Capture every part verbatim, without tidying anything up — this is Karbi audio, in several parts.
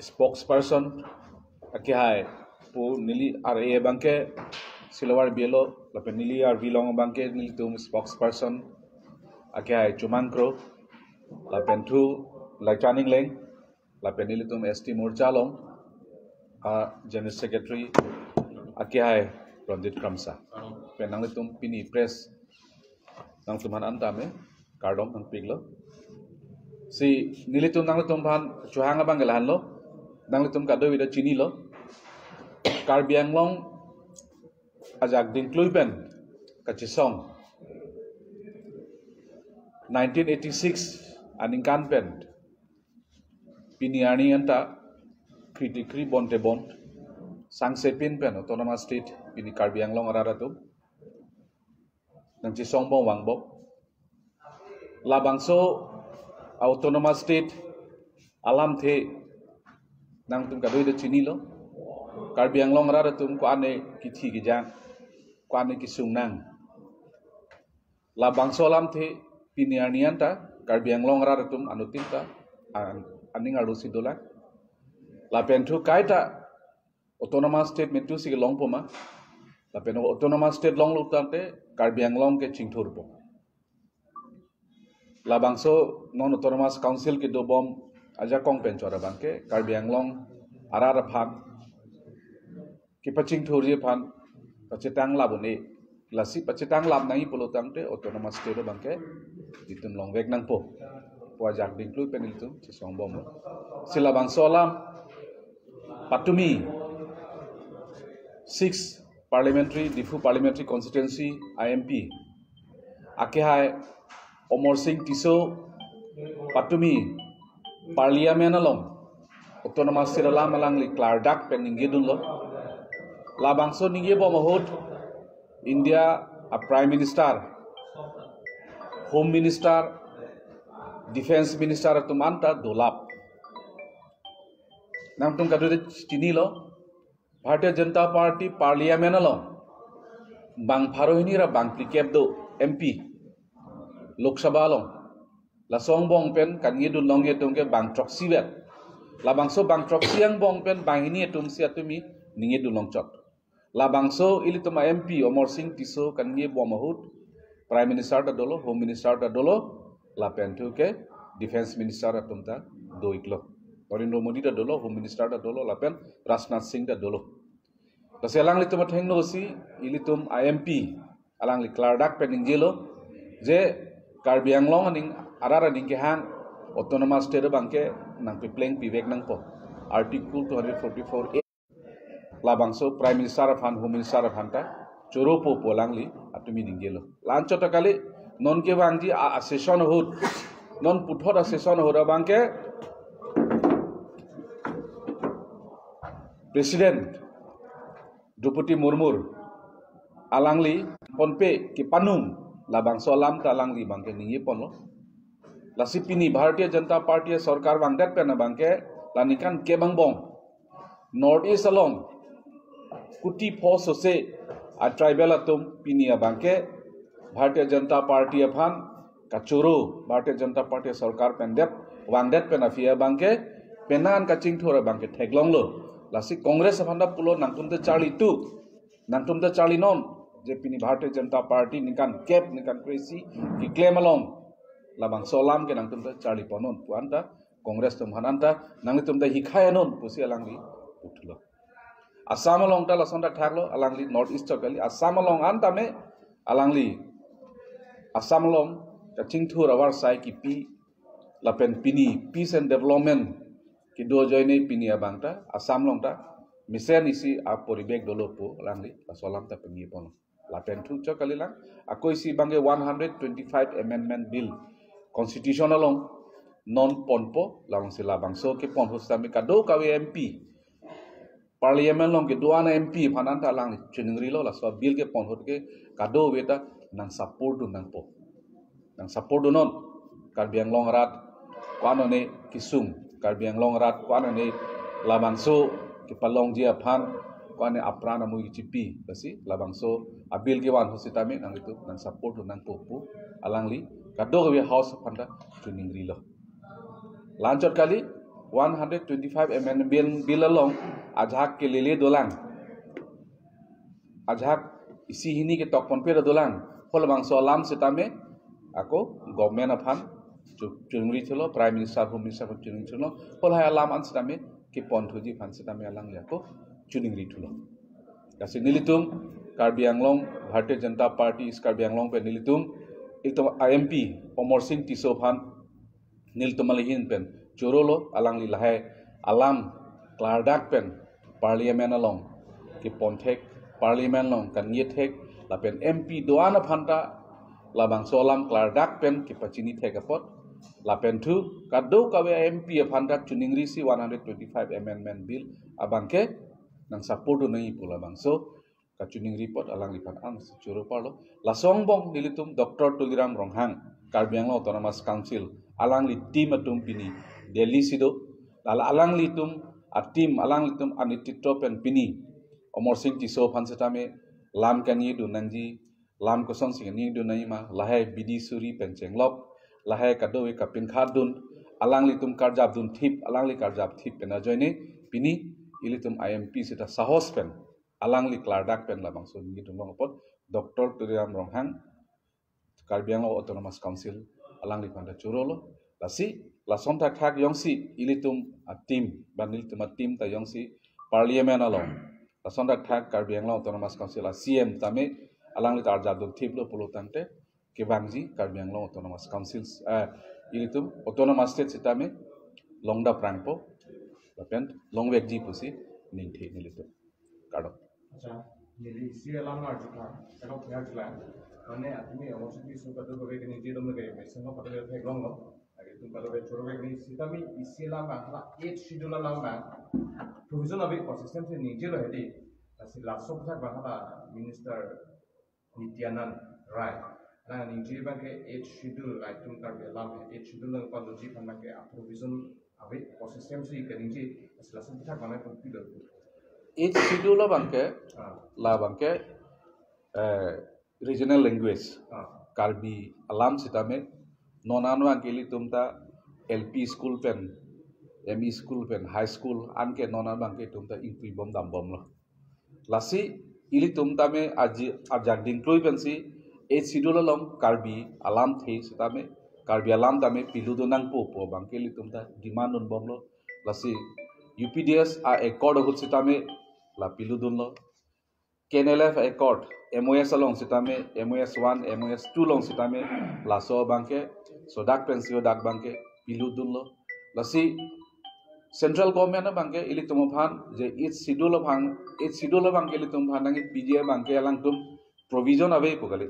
spokesperson akehai pu neli R A abangke Silovar B L O lapen neli R V along abangke nelitum spokesperson akehai Chumang Kro lapen thu Laichan Engleng lapen nelitum S T Morcha along a General Secretary akehai Ranjit Kramsa. Pen nanglitum pini press nangtumphan antame kardom nangpiklo. Si nelitum nanglitumphan chohang abang kelahanlo. Nanglitum kadokave ta chinilo. Karbi Anglong ajak dingklui pen kachesong nineteen eighty-six aningkan pen pini arni anta kri tikri bon tebon sangsepin pen Autonomous State pini Karbi Anglong arat atum nangchesongbom vangbom. Labangso Autonomous State alamthe nangtum kadokave ta chinilo. Karbi Anglong arat atum ko-an kithi kejang, ko-an kesung nang. Labangso alamthe pini arni anta Karbi Anglong arat atum anuttin ta an-, aning arlosi dolang. Lapen thu kaita Autonomous State metu si kelongpo ma. Lapen Autonomous State longlo tangte Karbi Anglong ke chingthurpo. Labangso non Autonomous Council kedobom ajakong pen chora abangke Karbi Anglong arat aphan kepachingthurji aphan pachetang lap un-e. Lasi pachetang lap nangji pulo tangte Autonomous State abangke itum longvek nangpo pu ajak dingklui pen ilitum chesongbomlo. Si labangso alam patumi six Parliamentary, Diphu Parliamentary Constituency a M P akehai Amarsing Tisso patumi Parliament along Autonomous State alam alangli klardak pen ningjedunlo. Labangso ningjebom ahut India a Prime Minister, Home Minister, Defence Minister atum anta dolap. Nangtum kadokave ta chinilo, Bharatiya Janata Party Parliament along bang pharo hini ra bang phlikep do M P Lok Sabha along. Laso angbong pen kaningjedun longji atum ke bang throksi vet. Labangso bang throksi angbong pen bang hini atum si atumi ningjedun longchot. Labangso ilitum a M P Amarsing Tisso kaningjebom ahut Prime Minister ta dolo, Home Minister ta dolo, lapen thu ke Defence Minister atum ta do-iklo. Narendra Modi ta dolo, Home Minister ta dolo, lapen Rajnath Singh ta dolo. Lasi alanglitum athengno si ilitum a M P alangli klardak pen ningjelo je Karbi Anglong aning arat aning kehang Autonomous State abangke nangpepleng pivek nangpo. Article two hundred forty-four A. Labangso Prime Minister aphan, Home Minister aphan ta choropo pu alangli atumi ningjelo. La-anchot ta kali, non kevangji a, a session ahut, non puthot a session ahut abangke President Droupadi Murmu alangli ponpe kepanung labangso alam ta alangli abangke ningjeponlo. Lasi pini Bharatiya Janata Party sorkar vangdet pen abangke la ningkan kep angbong North East along kuti pho sose a tribal atum pini abangke Bharatiya Janata Party aphan kachoro, Bharatiya Janata Party sorkar pen det, vangdet pen aphi abangke penan kachingthur abangke theklonglo. Lasi Congress aphan ta pulo nangtum ta charli tu, nangtum ta charli non, je pini Bharatiya Janata Party ningkan kep, ningkan kre-isi keklem along labangso alam ke nangtum ta charli ponnon pu anta Congress atum aphan anta nanglitum ta hikhai non pusi alangli puthlo. Assam along ta lason ta thaklo, alangli North East chot kali, Assam along antame alangli Assam along kachingthur avarsai kipi lapen pini peace and development kedo ajoine pini abang ta Assam along ta mesen isi aporibek dolo pu alangli laso alam ta pengipon. Lapen thu chot kalilang, ako isi abangke one hundred twenty-five Amendment Bill Constitution along non ponpo, labangsi labangso kepon ahut sitame kadokave M P, Parliament along kedo-an M P aphan anta alangli chiningrilo, laso bill kepon ahut ke kadokave ta nang support dun nangpo. Nang support dunnon. Karbi Anglong arat ko-an one kesung, Karbi Anglong arat ko-an one labangso kepalongji aphan ko-an one apran amui kechipi, lasi labangso a bill kevan ahut sitame nanglitum nang support dun nangpo pu alangli kadokave House aphan ta chiningrilo. La-anchot kali, one hundred twenty-five amendment bill, bill along ajahak kelele dolang, ajahak isi hini ketok ponpe dolang, halabangso alam sitame ako government aphan chu-, chuningri thulo, Prime Minister, Home Minister aphan chuningri thulo, halahai alam an sitame kepon thuji aphan sitame alangli ako chuningri thulo. Lasi nelitum Karbi Anglong, Bharatiya Janata Party East Karbi Anglong pen nelitum, itum I M P Amarsing Tisso aphan nelitum ahin pen chorolo, alangli lahai alam klardak pen Parliament along kepon thek, Parliament along kaningje thek, lapen M P do-an aphan ta labangso alam klardak pen kepachini thek apot, lapen thu kadokave M P aphan ta chuningrisi one hundred twenty-five amendment bill abangke nang support do nangji pu labangso kachuningri apot alangliphan an si choro parlo. Laso angbong nelitum Doctor Tuliram Ronghang, Karbi Anglong Autonomous Council, alangli team atum pini Delhi si do. Lala alanglitum a-team, alanglitum anititro pen pini Amarsing Tisso aphan sitame lam kaningje dun nangji, lam kosonsi kaningje dun nangji ma, lahai bidi suri pen chenglok, lahai kadokave kapinkhat dun, alanglitum karjap dun thip, alangli karjap thip pen ajoine pini ilitum I M P sita sahos pen alangli klardak pen labangso ningje dun long apot Doctor Tuliram Ronghang, Karbi Anglong Autonomous Council, alangliphan ta chorolo. Lasi lason thakthak jongsi ilitum a-team, ban ilitum a-team ta jongsi Parliament along, lason thakthak Karbi Anglong Autonomous Council a-C M tame alangli ta arjap dun thiplo pulo tangte kevangji Karbi Anglong Autonomous Council, eh, ilitum Autonomous State sitame longdap rangpo lapen longvekji pusi ningthe nelitum. Kardom. Acha, neli isi alam arjutha, kado kya jula. Mane atumi Amarsing Tisso kadokave kaningje dom lage, mesen lo kadokave theklonglo. Lagi tum kadokave choro lagi sitame isi alam hala Eighth Schedule alam na provision ave, consistent si ningjelo hedi. Lasi laso aphuthak abang hala Minister Nityanand Rai nangji abangke Eighth Schedule, itum Karbi alam Eighth Schedule nangpaloji aphan abangke a-provision ave, consistency kaningje, lasi laso aphuthak abang nangpilo. Eighth Schedule abangke, Ah. labangke, eh, regional language, Ah. Karbi alam sitame, non an abangke ilitum ta L P school pen, M E school pen, high school anke non an abangke itum ta ingpuibom dambomlo. Lasi ilitum tame aji, ajak dingklui pensi Eighth Schedule along Karbi alamthe sitame, Karbi alam tame piludun nangpo pu abangke ilitum ta demand dunbomlo. Lasi U P D S a-accord ahut sitame la piludunlo. K N L F accord, M O S along sitame, M O S one, M O S two along sitame, laso abangke sodak pensi hadak abangke piludunlo. Lasi central government abangke ilitum aphan je Eighth Schedule aphan, Eighth Schedule abangke ilitum aphan nangpiji abangke alangtum provision ave pu kali.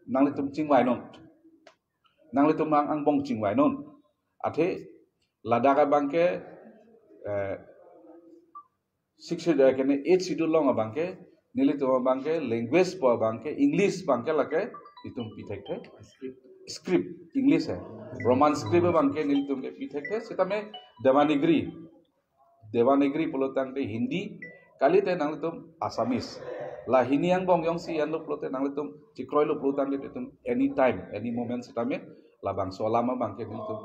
Nanglitum chingvainon. Nanglitum ang angbong chingvainon. Athe ladak abangke, eh, Sixth Schedule, eh, kene Eighth Schedule along abangke, nelitum abangke, language pu abangke, English abangke lake itum pi thekthe. Script, English hai. Roman script abangke nelitum ke pi thekthe. Sitame Devanagari, Devanagari pulo tangte Hindi, kalite nanglitum Assamese. La hini angbong jongsi anlo pulote nanglitum chekroilo pulo tangte itum anytime, any moment sitame labangso alam abangke nelitum,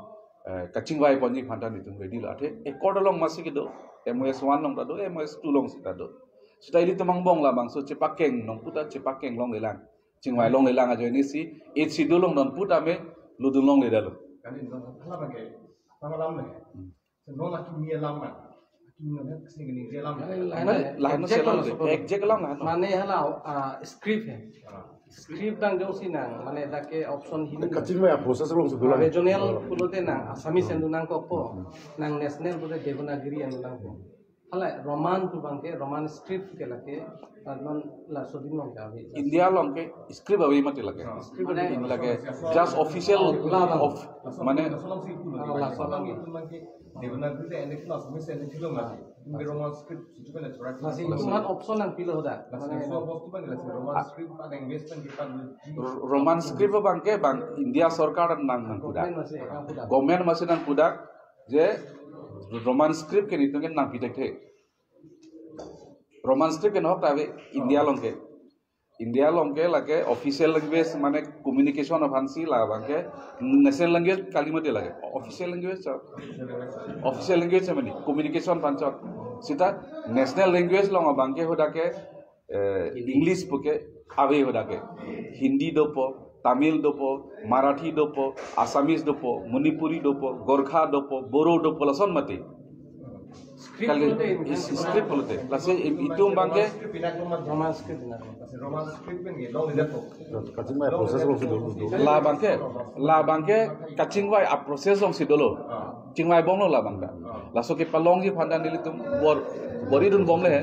eh, kachingvai ponji aphan ta nelitum ready lo. Athe accord along masi kedo, M O S one along ta do, M O S two along sita do. Sita ilitum angbong labangso chepakeng nong pu ta chepakeng longlelang, chingvai longlelang ajoine si Eighth Schedule along nonpu tame ludun longledetlo. Kali non hala abangke, tama lam le. Hmm. Non akimi alam ma. Akimi non het sing ni je alam. Lain, lain, Mane, lain exact sila alam le. Exact alam lain. Mane hala, ah, script hai. Ah. Script abang jongsi nang, mane dak ke option hini. Kachingvai a-process along si dolang. Regional pulote nang Assamese endu nangkokpo. Hmm. Nang national pulote Devanagari endu nangkok. Hala Roman pu abangke, Roman script ke lake, ah, non laso adim along ke ave. India along ke script ave mati lake. Ah. Script ave. Mane lake just official la abang. Of, mane laso alam si pulo. Ah, laso alam. Itu abangke Devanagari le enek la, Assamese enek lo mati. Ini Roman script itu kan natural. Lasi itu man option nangpilo da. Lasi mane so bostu abang lasi Roman script ada investment kita di Roman script abangke bang India sorkar nang nangpudak. Government masi nangpudak. Government masi nangpudak je Roman script ke nelitum ke nangpi thekthe. Roman script ke nahok ta ave India along ke. India along ke lake official language mane communication aphansi labang ke national language kali mati lake official language cha. Official language mane communication aphan cha. Sita national language along abang ke hadak ke eh, English puke ave hadak ke. Hindi dopo, Tamil dopo, Marathi dopo, Assamese dopo, Manipuri dopo, Gorkha dopo, Boro dopo lason mati. Script kali pulote, is- script pulote. Lasi im- itum abang ke Roman script na. Roman script pen ke long leader po. Kachingvai process alongsi dolo. Labang ke, labang ke kachingvai a process alongsi dolo. Chingvai bomlo labang ke. Laso kepalongji aphan ta nelitum bor bor-idun bomle he.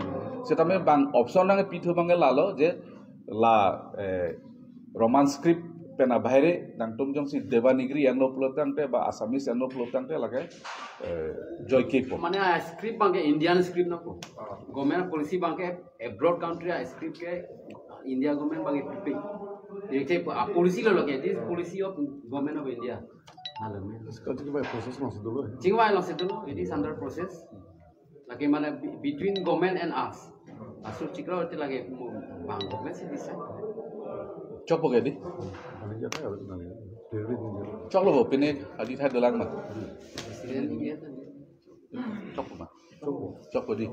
Sitame bang option nangpithu abang ke lalo je la eh, Roman script pen abahere nangtum jongsi Devanagari enlo pulotangte ba Assamese enlo pulotangte lake eh, joike po. Mane a script abang ke Indian script na po. Government policy abang ke abroad country a script ke India government abang ke pipe. Ye ke a policy lo lake, this policy of government of India. Halo me. Kachingvai process alongsi dolo. Chingvai alongsi dolo, it is under process. Lake mane be- between government and us. Asur chikra hote lake mo- bang government si decide. Chokpo ke di. Choklo bo pine adi thai dolang ma. President India kan. Chokpo ma. Chokpo di.